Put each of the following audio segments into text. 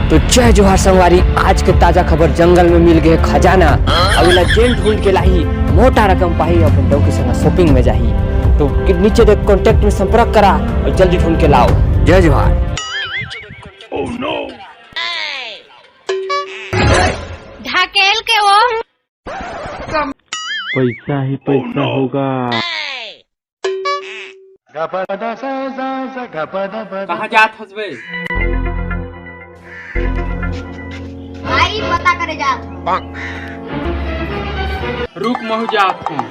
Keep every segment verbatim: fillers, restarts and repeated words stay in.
तो जय जोहार संगवारी, आज के ताजा खबर, जंगल में मिल गए खजाना। अब एला जेन ढूंढ के लाही, मोटा रकम पाही, अपन डौकी संग shopping में जाही। तो कि-, नीचे देख contact में संपर्क करा और जल्दी ढूंढ के लाओ। जय जोहार। ढकेल के वो। पैसा ही पैसा होगा। कहाँ जात हस बे? भाई, पता करे जात हूँ। रुक, महू जात हूँ।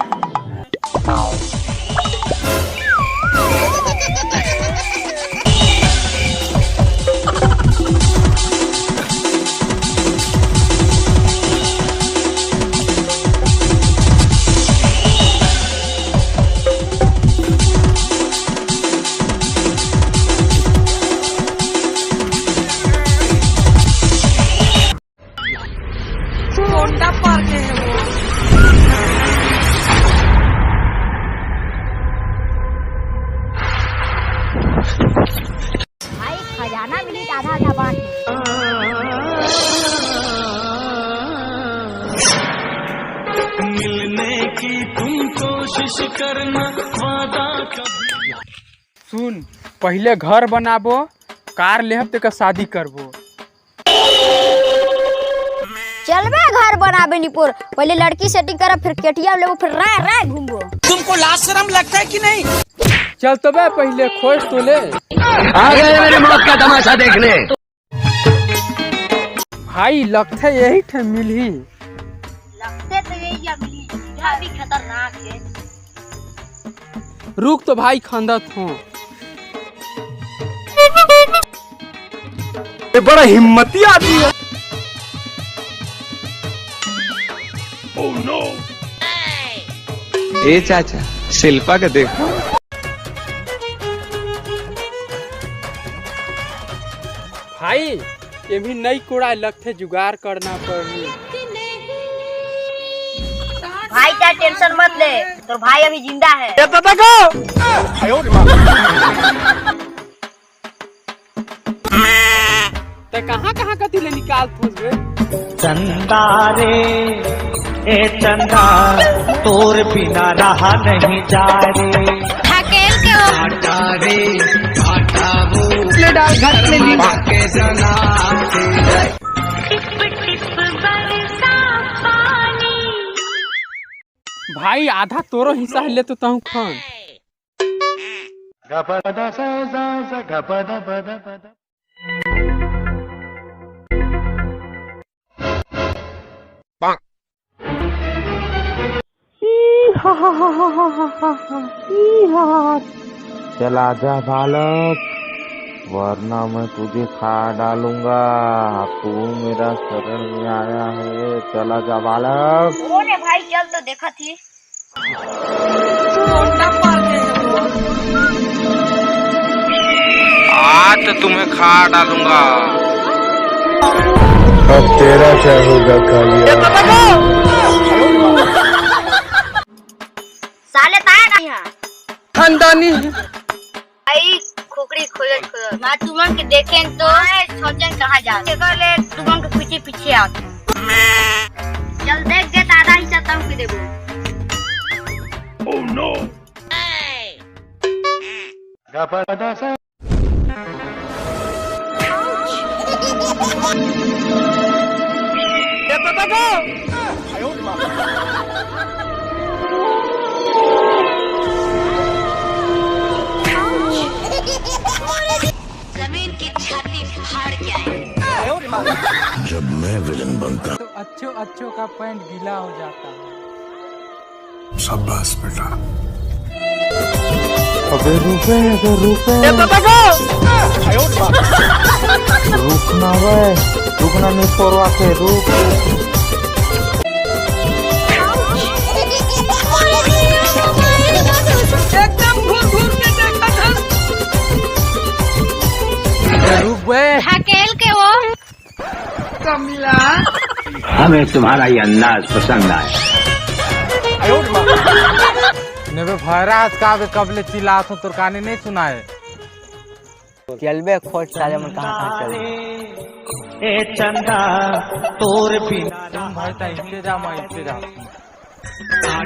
कोंडा पार के है वो। भाई, खजाना मिली, आधा आधा बांट। मिलने की तुम कोशिश करना, वादा कभी। सुन, पहिले घर बनाबो, कार लेहब, तेकर शादी करबो। चल बे, घर बनाबे निपोर, पहिले लड़की setting करब, फिर KTM लेबो, फिर राय राय घूमबो। तुमको लाज शर्म लगता है कि नहीं? चल तो बे, पहिले खोज तो ले। आ गए मेरे मौत का तमाशा देखने। भाई, लगथे यही ठे मिलही। लगथे तो यही मिलही, जगह भी खतरनाक है। रुक तो भाई, खंदत हूँ। ये बड़ा हिम्मती आदमी है। ए चाचा, शिल्पा के देखो। भाई, ये भी नई कोड़ा लगथे, जुगाड़ करना पड़ही। भाई, क्या tension मत ले, तोर भाई अभी जिंदा है। ये तो देखो। ते कहाँ कहाँ कति ले निकाल थोस बे? चंदा रे, ए चंदा, तोर बिना रहा नहीं जा रे। ढकेल के वो। आटा रे, आटा वो। ले डाल घट ले ली। के जना। भाई, आधा तोरो हिस्सा है, ले तो तहूँ खन। चला जा बालक, वरना मैं तुझे खा डालूंगा। तू मेरा शरण में आया है, चला जा बालक। कौन है भाई, चल तो देखा थी। आज तो तुम्हें खा डालूंगा। अब तेरा क्या होगा कालिया? साले ताया ना यहाँ। खानदानी। आई खुकरी खोजत खोजत। माँ तुमन के देखें तो सोचें कहाँ जा। देखो ले तुमन के पीछे पीछे आते हैं। चल देख के दादा ही चलता हूँ कि देबो। जमीन की छाती फाड़ के आए। जब मैं विलन बनता तो अच्छो अच्छो का पैंट गीला हो जाता है। शाबाश बेटा। अबे रुक बे, अबे रुक बे। रुकना बे, रुकना नहीं, पोरवा के रुक। एकदम घूर घूर के देखा था। रुक बे। ढकेल के वो। कमला। हमें तुम्हारा ये अंदाज पसंद आया। नेबे भैरा आज का बे, कब ले चिल्लात हो, तोर काने नहीं सुनाए। चलबे खोज साले मन कहाँ कहाँ चल। ए चंदा, तोर बिना तुम भाई ता इत्ते जा, मैं इत्ते जा।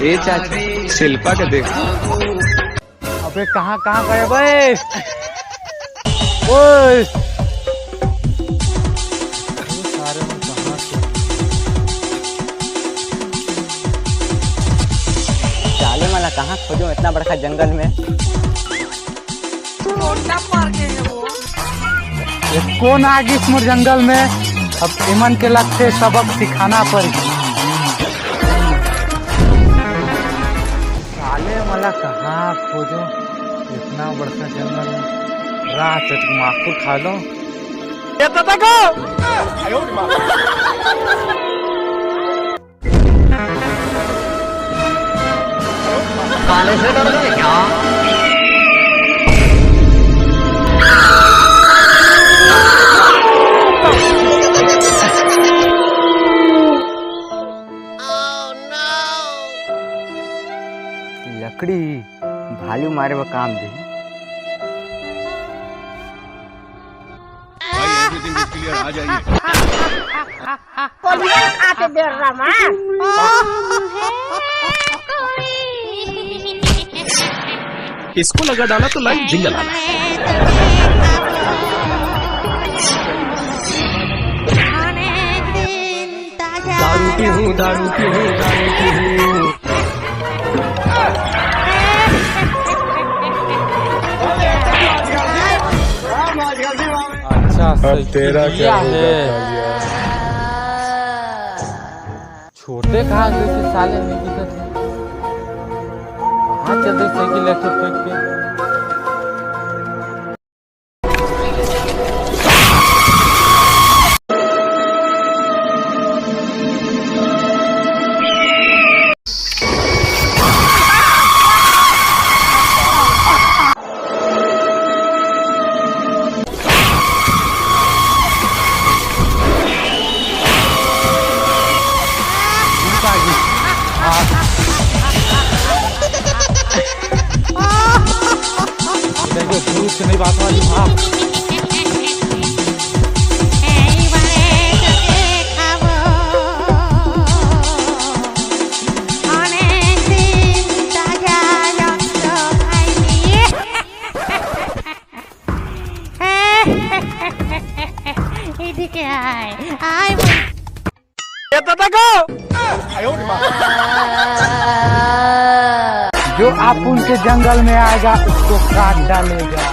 ए चाची, शिल्पा के देख। अबे कहाँ, कहाँ गए बे? ओए! अरे सारे मन कहाँ से? साले मन ला कहाँ खोजों इतना बड़का जंगल में? ये कौन आ गिस मोर जंगल में? अब इमन के लगथे सबक सिखाना पड़ही। साले मन ला कहाँ खोजों इतना बड़का जंगल में? राह चट माखुर खा लो। ये तो देखो। काले से डर गए क्या? लकड़ी भालू मारे बर काम दे। भाई, everything is clear, आ जाइए। कोलिया खाते बेर रमा। इसको लगा डाला तो लाइव जिंगल आना। दारू पीहूं, दारू पीहूं, दारू पीहूं। अच्छा, अब तेरा क्या होगा, है? कालिया? छोटे कहाँ से साले नहीं दिखत हे। कहाँ चल रही साइकिल लेके फेंक के? देखो, दूर से नहीं बात वाली, हाँ। এদিকে আয়, আয়। ये तो देखो। जो आप उनके जंगल में आएगा, उसको काट डालेगा।